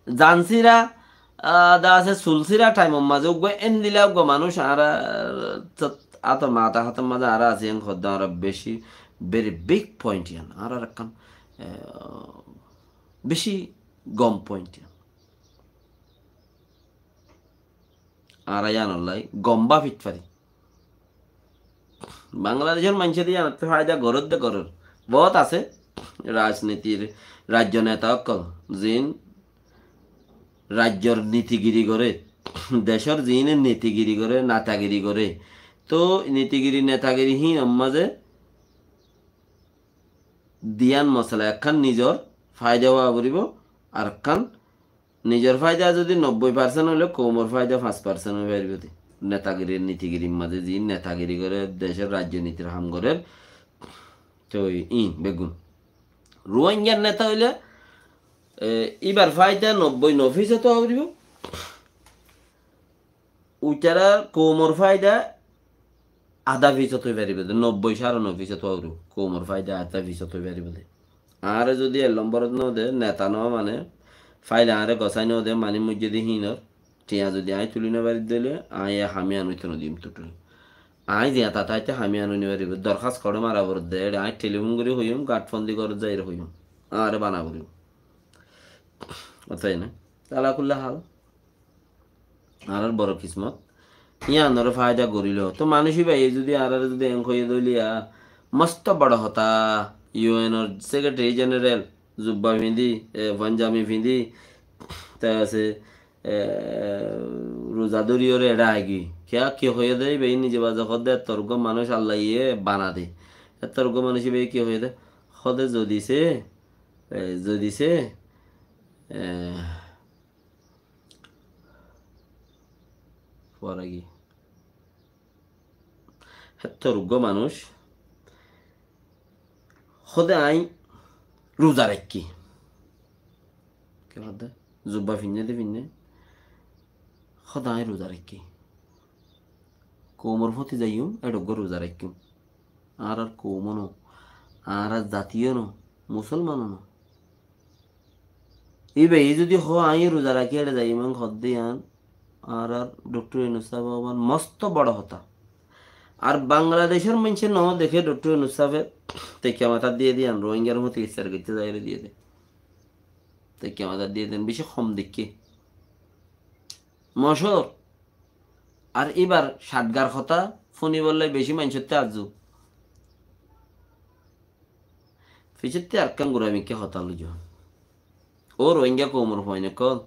zansíra, ah, de asé sulsíra thaimor mazé uggúa endilla uggúa manúic añára, ah, átor mata hátor mazé añára así en hoddé añára beci, very big point iyan. Añárar ekkán, eh, beci gom point iyan. Añára yíanollá gom báfit fari. Bangladecór maincé de yíanottú faida gorór de gorór. Boóut asé rajnitir, raijjo neta ókkol, ziín raijjor nitigiri goré, decór ziíne nitigiri goré, netagiri goré. Tóu nitigiri, netagiri híinor mazé diyan mosala, ekkán nizor faida ówa foribó, ar ekkán nizor faida zodi nobboi percent óile koumor faida fañs percent ói faribó de. Netagiri, nitigirir mazé ziín netagiri goré, decór raijnitir ham goré, tóu iín beggún. Ruáingar neta óile, e, íbar faida nobboi no fisót ówa foribó. Uitarar koumor faida adá fisót ói faribó de, nobboi, sáre nobboi fisót ówa foribó. Koumor faida adá fisót ói faribó de. Añáre zodi ek lomborot no de, neta no mane, faile añáre gosái no de, mani moijjé de híinor, thiañ zodi aññí tuli no fari de óile, aññí e ham ián óito no diyum tutu. Aññí ziañta táite ham ián ói no faribó. Dorhás hoçé mara foribó de, eçe aññí telifón gorí hoiyum, gañthfondi gorot zaiyóre hoiyum. Añáre bana foribó. Ótoi né? Ala kulli hal. Añárar boro kismot. Yíanoré faida gorílo. Tóu manúic íbaye zodi añáráre zodi eén hoiyé de óile, mosto boro hotá, U N or Secretary General, zubba fiñdí, e, fonjami fiñdí, te asé, e, ruza dóriyoré eçé aigiyói. Kiyá ki hoiyé de, íbaye nize baze hoó de, ettór uggúa manúic Allaye bana de. Ettór uggúa manúic íbaye ki hoiyé de, hoó de zodi se, e, zodi se, e, Fuar agi. Héttor uggúa manúic hóde aññí ruza raikkí. Ki hóde? Zubba finné de finné. Hóde aññí ruza raikkí. Koumor fóti zaiyum, eçe uggúa ruza raikkúm. Añárar koum ó no, añárar zati ó no, musolman ó no. Íba e zodi hoó, aññí ruza rakí eçe zaiyum, en hoddé yián, añárar Doktor Yunus sáfe hoiban mosto boro hotá. Ar Bangladecór maincé no deké Doktor Yunus sáfe tekka matá diyé de yián, Rohingyar fóti issar goitté zaiyóre diyé de. Tekka matá diyé de yián, beci hom deikké. Mocór. Ar íbar Satgar hotá fúnibolla beci maincótte arzu. Fisótte arekkán gura mikká hotá loizo. Ó Rohingya koumor fuain ókkol,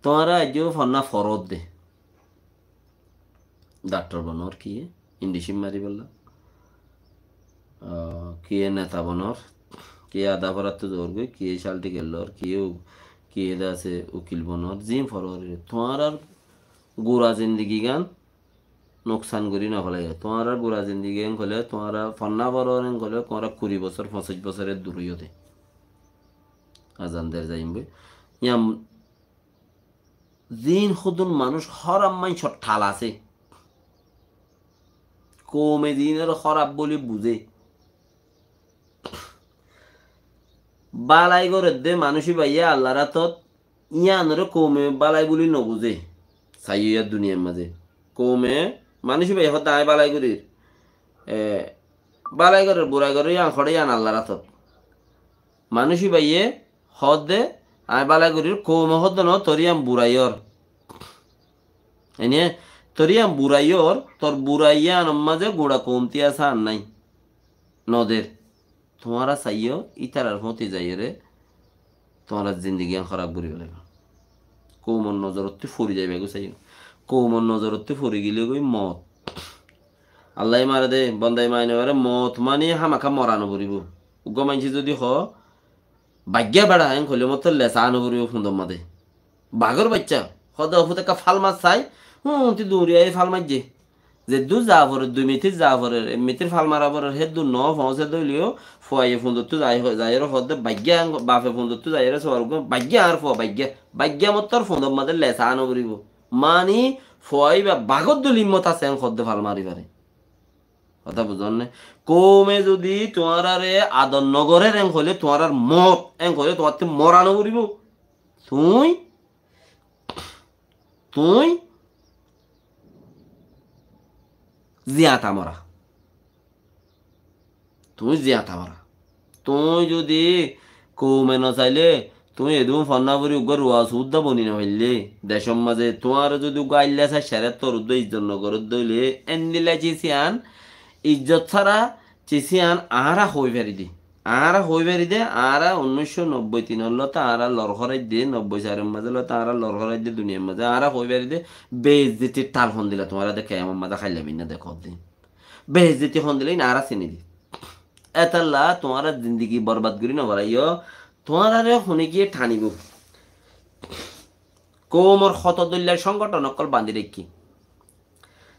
tuáñra aijjó fonná foródde. Daktor bonor kiyé, indicip maribólla. Ah, kiyé neta bonor, kiyé adaforattú zoorgói, kiyé salti gellór, kiyé u-, kiyé de asé ukil bonor, zin forór, tuáñrar gura zindigigán nuksan gorí nofélaiyo. Tuáñrar gura zindigi en hoilé, tuáñra fonná forór en hoilé, tuáñra kuri bosór, foñsíc bosór eddur óiyo de. Azan der zaiyum boi. Yián zin hodún manúic hóraf maincór thal asé. Koume zinore hóraf buli buzé. Bálai gorédde manúic íbaye Allar átot, yíanoré koume bálai buli nobuzé. Saiyó yá duniyar mazé. Koume, manúic íbaye hoódde aññí bálai gorír. E, bálai gorér, burai gorér, yían hoçé yían Allar átot. Manúic íbaye hoódde aññí bálai gorír, koume hoódde no, tor yían burai ór. Ene, tor yían burai ór, tor burai yíanor mazé gura koum tiya sán nái. Noder. Tuáñra saiyó, ítarar fóti zaiyóre, tuáñrar zindigiyán hóraf gorí félaiba. Koumor nozorottú fori zaiba goi saiyó. Koumor nozorottú fori gilé goi moot. Allaye mare de, bondaye mari nofaré, moot mani hámaká mora noforibó. Uggúa maincé zodi hoó, baiggá beça, en hoilé mottor lesa noforibó fundor mazé. Bagor bacca, hoóde ofut ekka fal mar sai, húnti duñri aiyé fal maijjé. Zeddúr za forer, dui mitir za forer, ek mitir fal mara forer, héddúr no foóñse dóileyó, fuaye fundottú zai, zaiyóre hoódde, baiggá, bafe fundottú zaiyóre, suar uggúa, baiggá añár fua, baiggá, baiggá mottor fundor mazé lesa noforibó. Mani, fua íba bagór dóilla himmot asé, en hoódde fal mari fare. Hotá buzón né? Koume zodi tuáñrare ador no gorer en hoilé, tuáñrar moot en hoilé, tuáñrttú mora no foribó. Tuñí, tuñí ziyata mora. Tuñí ziyata mora. Tuñí zodi koume no sailé, tuñí edún fonná fori uggúa ruwa sudda boni no faillé, decór mazé tuáñre zodi uggúa ailla saiccáre toruddo izzot no goródde óile, endilla cis yián, izzot sára cis yián añára hoói fari de. Añára hoói fari de, añára unnúiccó nobboi tin ot lóti añára lor horáidde, nobboi sair ot mazé lóti añára lor horáidde duniyar mazé, añára hoói fari de, beizzotir thal hondilla tuáñra de kiyamot mazé háilla binna dekódde. Beizzotir hondilla iín añára sini de. Étalla tuáñra zindigi borbad gorí no felaiyó, tuáñrare hone giyé thanibó. Koumor hoto dóilla songgothon ókkol bañdí raikkí.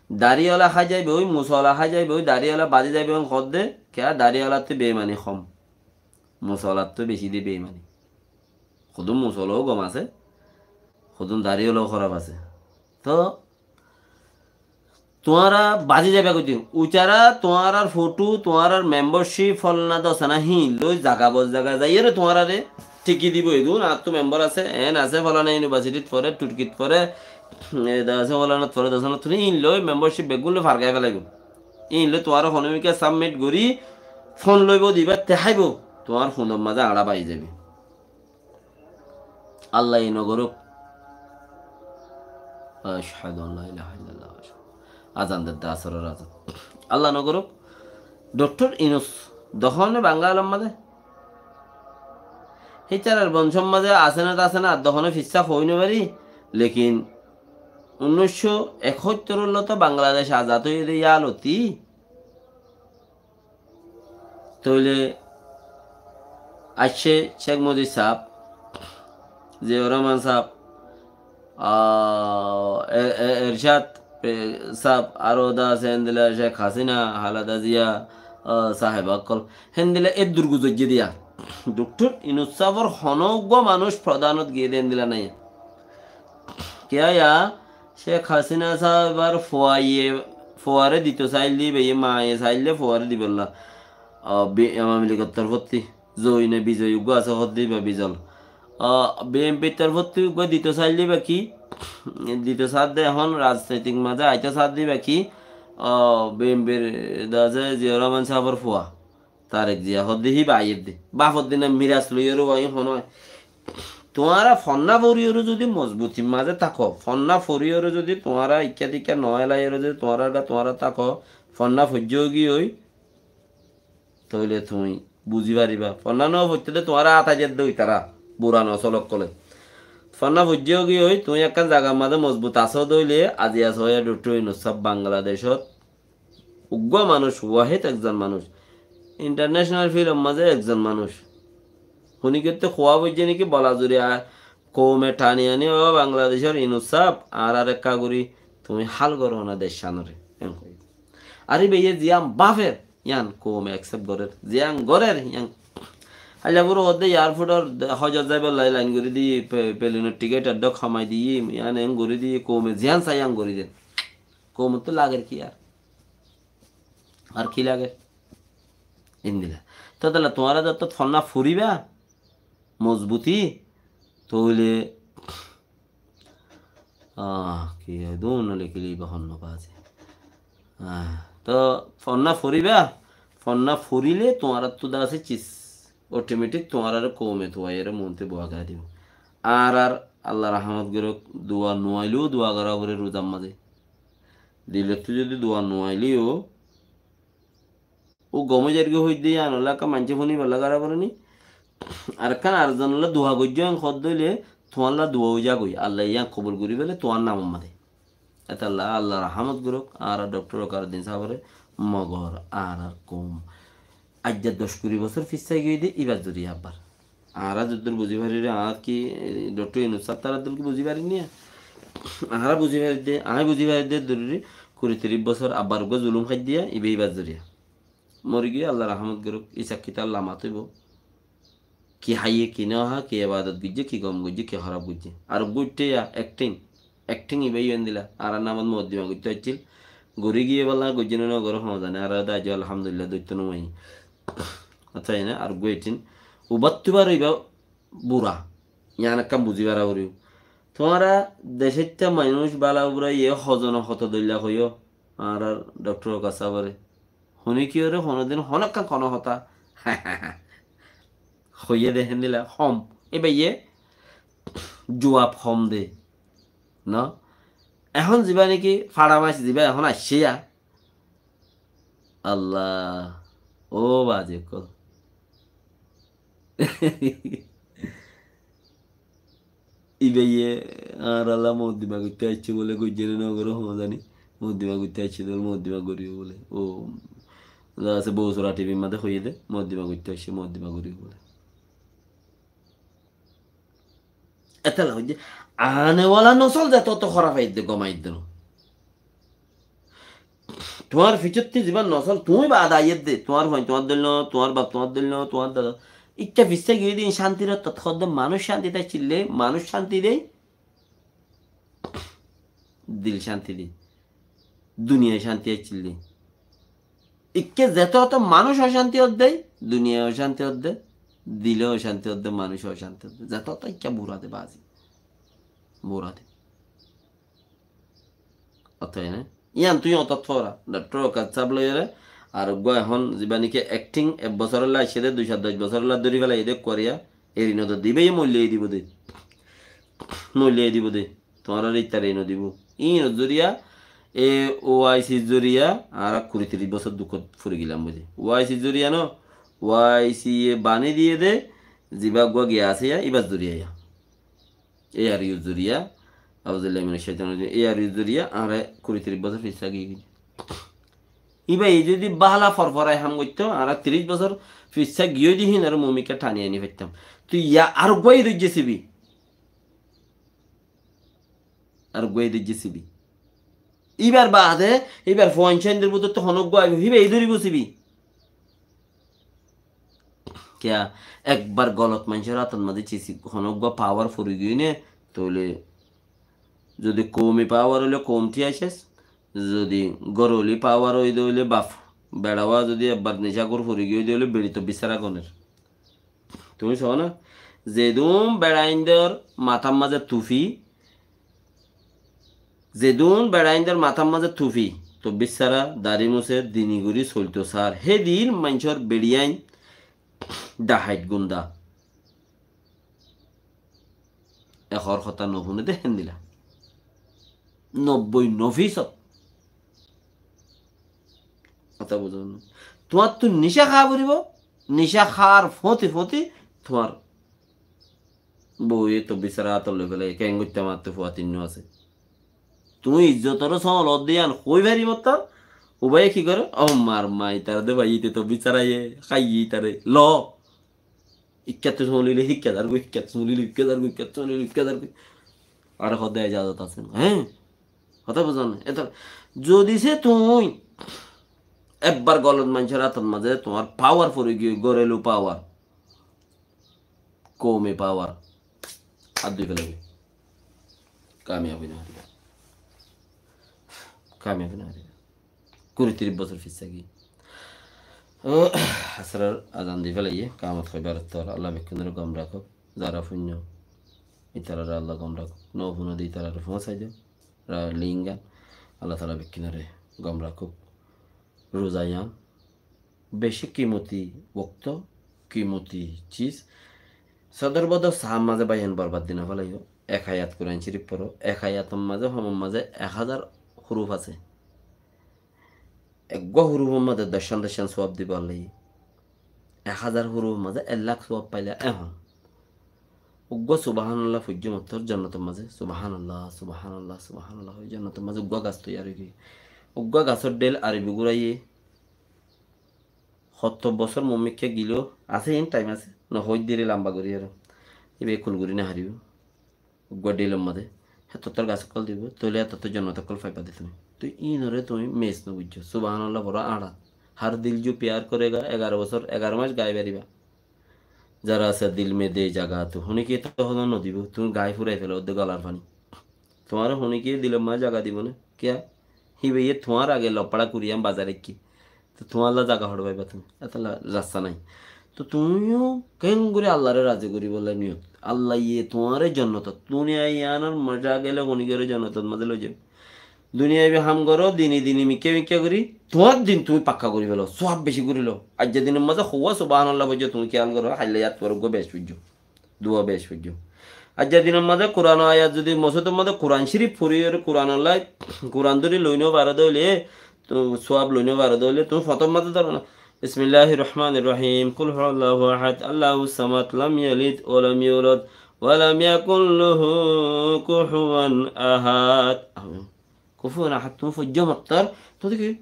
Dari ola hái zaiboi, musa ola hái zaiboi, dari ola bazi zaiboi, en hoódde, kiyá dari olattú beimani hom. Musa olattú beci de beimani. Hodún musa ola ó gom asé, hodún dari ola ó hóraf asé. Toh, tuáñra bazi zaiba goddí. Ucára tuáñrar fothú, tuáñrar memborcip, folana dosana híin loi zaga bor zaga zaiyóre tuáñrare thíki dibo. Edún añáttu membor asé, en asé, folana iunibasitit fore, Turkit fore, e, dosana folanat fore, dosanat fore, híin loi memborcip beggún loi fargai felaibo. Híin loi tuáñra honómika sabmit gorí fon loibo, diba te háibo, tuáñr fonor mazé añçá bái zaibo. Allah ye no gorók. Ashhadu an la ilaha illallah. Azan dedde asóror azan. Allah no gorók. Doktor Inus, dohone Bangalor mazé. Hítarar boncor mazé asé né asé né, ar dohone fissá hoói no fari. Lekin unnúiccó ekóttor lóti Bangladec azad óiye de yá lóti. Tóile aiccé Cék Muzib sáb, Ziaur Rahman sáb, ah, E-, E-, Ercad, e, sáb, aró de asé endilla Cék Hasina, Haleda Zia, ah, sáheb ókkol. Héndilla eddur guzoijjé de yá. Doktor Inus sábor honó uggúa manúic prodánot giyé de héndilla nái. Kiyá yá, Cék Hasina sáhebar fuaye, fuare dito sailde íbaye, maye sailde fuare dibolla. Ah, bi-, Awami Ligor torfótti, zoi ne bizoi uggúa asé hoódde íba bizol. Ah, B N P r torfótti uggúa dito sailde íba ki, dito saádde ehón rajnitik mazé aito saádde íba ki, ah, B N P r de asé Ziaur Rahman sáhebar fua. Tarek Zia hoódde híba aiyér de. Báfor dina miras loiyóre uwá hín honó. Tuáñra fonná foriyóre zodi mozbutir mazé táko, fonná foriyóre zodi tuáñra ikká tikká no elaiyóre zodi tuáñrar gá tuáñra táko, fonná foijjó giyói, tóile tuñí buzi faribá. Fonná no foitté de tuáñra át aiyér de uitará, bura nosól ókkolé. Fonná foijjó giyói, tuñí ekkán zagar mazé mozbut asó de óile, aziya soóiya Doktor Inus sáb Bangladecót uggúa manúic, wahid ekzon manúic. Intarnecenal filmor mazé ekzon manúic. Honikkótte hoóa foijjé né ki bola zuri a-, koume thani aní, ó Bangladecór Inus sáb, añárar ekká gorí tuñí hál goró na deccanoré. En hoiyé. Ar íbaye ziyán báfer, yían koume accept gorér. Ziyán gorér, yían. Háilla furo hoódde airportor hójot zaibolla lain gorí diyé, pe-, pelenor tiket eddúa homai diyé, yían en gorí diyé, koume ziyán saá yían gorí der. Koumottú lager ki ar? Ar ki lager? Endilla. Tóile tuáñra zottót fonná foribá, mozbuti, tóile, ah, ki hoó, dun no lekíle íba hon no baze. Ah, toh fonná foribá, fonná forilé tuáñrattú de asé cis, otometik tuáñrare koume tuaiyóre muúntu dua gorá dibo. Ar, ar Allah rahámot gorók, dua no aileyó dua gorá foré ruzar mazé. Dilottú zodi dua no aileyó, ó gom ói zairgói hoóidde yíanolla ekká maincé fúnibolla gorá foré ni. Ar ekkán ar zonolla dua goijjó en hoódde óile, tuáñlla dua ói zagói. Allaye yían kobul gorí fele tuáñr namor mazé. Étalla Allah rahámot gorók, añára Doktor Wakaruddin sábore, mogor añárar koum. Aijja doc kuri bosór fissá giyói de, íbar zoriya abbar. Añára zeddúr buzí farir, añára ki, e, Doktor Inus sáb tarár dóilla ki buzí farir niya? Añára buzí farir de, añí buzí farir de, dóri kuri tiríc bosór abbar uggúa zulum háiddiya, íba íbar zoriya. Mori giyé, Allah rahámot gorók, Isak kitar lamat óibo. Ki háiye, ki no há, ki ebadot goijjé, ki gom goijjé, ki hóraf goijjé. Ar uggúa uiththé ya, acting. Ekthing ibá yó endilla. Añárar namot mokoddima goittó aiccíl. Gorí giyé bála, goijjé né no goré hon zani. Añára dé aijjó alhamdulillah doittó no mani. Añára eggúa ekthing. Ubattú bar ibá bura. Yián ekkán buzí fara foribó. Tuáñra decóitta manúic bála bura yé hozone hoto dóilla hoiyó. Añárar doctor Waqar sábore. Hone kiyóre honodin hono ekkán hono hotá hoiyé de héndilla hom. Ibáye juab hom de. No? Ehón zibá niki fara mac zibá ehón aiccé ya. Allah. Ó bazi ókkol. Ibáye añáralla mokoddima goittó aiccé bóle, goijjé né no goré hon zani. Mokoddima goittó aiccé de bóle, mokoddima goríbo bóle. Ó, za asé Bousoura T V'r mazé hoiyé de, mokoddima goittó aiccé, mokoddima goríbo bóle. Etolla hoiyé, ane wala nosol zeto oto hóraf aiyér de, gom aiyér de no. Tuáñr fiçottí zibá nosol, tuñí baade aiyér de, tuáñr fuain tuáñr dóil no, tuáñr baf tuáñr dóil no, tuáñr dada. Ikká fissá giyói de cántir ottót hoódde, manúic cánti táiccíl de, manúic cánti de, dil cánti de, duniyai cánti aiccíl de. Ikká zeto oto manúic ocánti ódde, duniyai ocánti ódde, dile ocánti ódde, manúic ocánti ódde. Zeto oto ikká bura de bazi. Bura de. Ótoi né? Yián tui otot fora. Doctor Waqar sáb loiyóre, ar eggúa ehón zibá niki ekthing ek bosórolla aiccé de, dui cót doc bosórolla dóri félaiyé de kuariya, eri no de, ibáye moillai dibo de. Moillai dibo de. Tuáñrare itaré no dibo. Ín zoriya, e O I C zoriya, añára kuri tiríc bosór dukót fori gilam buli. O I C zoriya no, O I C e bani diyé de, zibá eggúa giya asé ya, ibá zoriya ya. A R U zoriya, auzubillahi minac caitanir rajim, A R U zoriya, añára kuri tiríc bosór fissá giyé. Ibá e zodi bála forforai ham goittó, añára tiríc bosór fissá giyé de hín ar mumikká tani aini faittam. Tui ya ar eggúa e dóijje sibi. Ar eggúa e dóijje sibi. Íbar baade, íbar fuain cóindir bútottu honóggua aibó, híba e dóribo sibi. Kiyá, ekbar golot maincór átot mazé ciz, honóggua pawar fori giyói né, tóile zodi koumi pawar óile koum thíya céc, zodi góroli pawar óide óile baf, beçawá zodi ekbar nicá gór fori giyói de óile beçi tobbí sára goner. Tuñí soó na? Zedún beçaindor matár mazé tufi, zedún beçaindor matár mazé tufi, tobbí sára, dari musé, dini gorí soilto sár, hédin maincór beçiain dahait gunda. Ekor hotá no fúne de héndila. Nobboi no fisót. Hotá buzón na? Tuáñttu nicá há foribó, nicá hár fóti fóti tuáñr bouye tobbí sára átot loi félaiye, keén goittám, añáttu fua tinnúa asé. Tuñí izzotoré sóolot de yián hoi faribó to, ubáye ki goré? Ó mar ma, itará de faiyí, ite tobbí sára ye, háiye itaré, lo. Ikkáttu sóolile híkka zargói, ikkáttu sóolile híkka zargói, ikkáttu sóolile híkka zargói. Ar hoódde ejazot asé né? Hé? Hotá buzón na? Eto, zodi se tuñí ekbar golot maincór átot mazé tuáñr pawar fori giyói, gorélu pawar, koumi pawar, át dui félaiba. Kamiyab ói no faribá. Kamiyab ói no faribá. Kuri tiríc bosór fissá giyé. Ó, asror azan di félaiye, kamot hoibar ottor. Allah bekkúnore gom rakók. Zara fúinno, itarare Allah gom rakók. No fúno de itarare fóñsai do. Ra lingan. Allah taala bekkúnore gom rakók. Ruza yián beci kimoti wokto, kimoti ciz. Sodor bodor saár mazé báiyain borbad di no félaiyo. Ek ayat Kuran Córif foró, ek ayator mazé, homor mazé ek házar huruf asé. Eggúa hurufor mazé doccán doccán suwab dibo Allaye. Ek házar hurufor mazé ek lak suwab faila ehón. Eggúa subhánallah foijjó mottor jonnotor mazé, subhánallah, subhánallah, subhánallah, hoi jonnotor mazé eggúa gas toiyar ói giyé. Eggúa gasor dheil Arobi gúraiye. Hotto bosór muúmikká gilé asé, in thaim asé, no hoóir deri lamba gorí aró. Íba kul gorí no faribó. Eggúa dheilor mazé hétottór gas ókkol dibo, tóile hétottór jonnot ókkol faiba de tuñí. Toi íinoré tuñí mis no buijjó. Subhánallah foró añçat. ہر دل جو پیار کرے گا، egaró bosór, egaró mac gai faribá. ذرا سا دل میں دے جگہ تو. Hone ki éto hotá no dibo, tuñí gai furai félo de golar faní. Tuáñre honíkiye dilor maze zaga dibo né? Kiyá? Híbaye tuáñr age lofára gori añí bazar aikkí. Tó tuáñlla zaga hoçé faiba tuñí? Etólla rasta nái. Tó tuñíyo keéngori Allaré razi goríbolla niyot. Allaye tuáñre jonnotot, duniyai yiánor maze gele honíkiyore jonnotot maze loizaibo. Duniyai ham goró, dini dini mikká mikká gorí, tuáñr din tuñí fakka gorí felo, suwab beci gorí lo. Aijja dinor maze houwa subhanallah foijjó tuñí kiyal goró, hailla yat foró uggwá beci foijjó. Duwa beci foijjó. Aijja dinor maze Kuranor ayat zodi mosjidor maze Kuran Córif foriyóre Kuranolla, Kuran dóri loi no faro de óile, to suwab loi no faro de óile, tuñí fotor maze dóro na. بسم الله الرحمن الرحيم. قل هو الله أحد، الله الصمد، لم يلد ولم يولد، ولم يكن له كفوا أحد. Kufuwan ahad tuñí foijjó mottor, tuñí ki?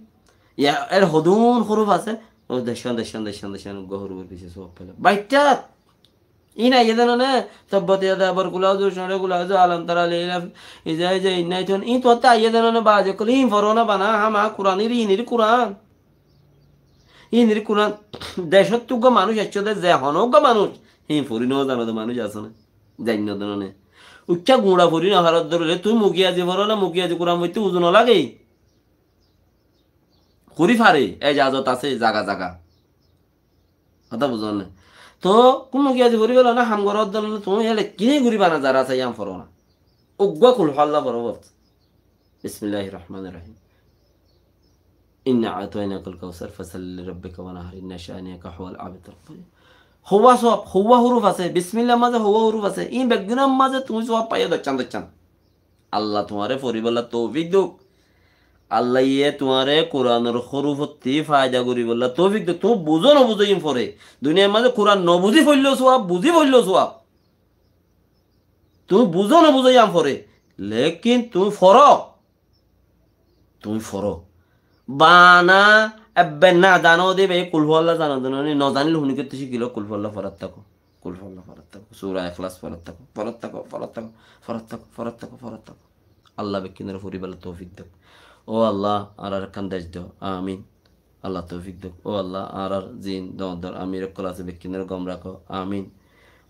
Ya, er hodún huruf asé, ó decán, decán, decán, decán, uggwá hurufór fisé suwab felo. Baittat! Ín aiyé de no né, tabbat yada, abar kul auzu, cóñçe kul auzu, alam tara, li ilaf, iza iza, inna iton, ín tuáñtte aiyé de no né, bazi ókkol, ín foro na bana, hama Kuran, ín ín ín Kuran. Ín ín Kuran, decóttu uggwá manúic aiccé de, ze hono uggwá manúic, ín fori no zano de manúic asé né, zain no de no né. Uikká guñça fori no faro de óile, tuñí mukiyazi foro na, mukiyazi Kuran foitte uzu no lage. Gorí fare, ejazot asé zaga zaga. Hotá buzón né? Tó, kúm mukiyazi gorí felo na, ham goró de no, tuñí ele kini gorí bana zara asé yián foro na. Uggwá kul huwallah foro bos. بسم الله الرحمن الرحيم. إنا أعطيناك الكوثر فصل لربك وانحر إن شانئك هو الأبتر. Houwa suwab, houwa huruf asé, bismillar maze houwa huruf asé. Ín beggúnor maze tuñí suwab faiyó doccán doccán. Allah tuáñre foribolla toufik douk. Allaye tuáñre Kuranor hurufótti faida goríbolla toufik douk. Tuñí buzó no buzó ín fore. Duniyar maze Kuran no buzi foilló suwab, buzi foilló suwab. Tuñí buzó no buzó ín fore. Lekin tuñí foro. Tuñí foro. Bana ebbe na zano de be kul huwallah zano de no ni, no zanile honíkiyottu cíkilo, kul huwallah forat táko. Kul huwallah forat táko. Sura Ikhlas forat táko. Forat táko, forat táko, forat táko, forat táko, forat táko. Allah bekkúnore foribolla toufik douk. Ó Allah, añárar ekkán dec do. Amin. Allah toufik douk. Ó Allah, añárar ziín doñr doñr amir ókkol asé bekkúnore gom rakó. Amin.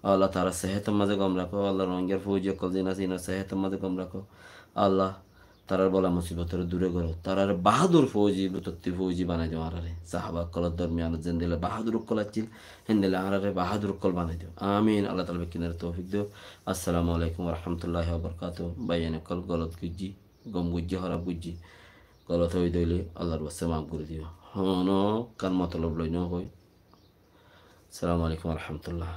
Ó Allah, tarár sehétor maze gom rakó. Ó Allah, Rohingyar fouji ókkol ziín asé, inor sehétor maze gom rakó. Allah, tarár bola musibotore dure goró. Taráre bahádur fouji, butotti fouji banai do añáráre. Sahaba ókkolor dormiyanot zendilla bahádur ókkol accíl, héndilla añáráre bahádur ókkol banai do. Amin. Allah taala bekkúnore toufik do. Assalamu alaikum wa rahmatullahi wa barakatuhu. Báiyain ókkol, golot goijjí, gom goijjí, hóraf goijjí. Golot ói de óile Allar waste maf gorí diyo. Honó ekkán motolob loi no hoi. Assalamu alaikum wa rahmatullah.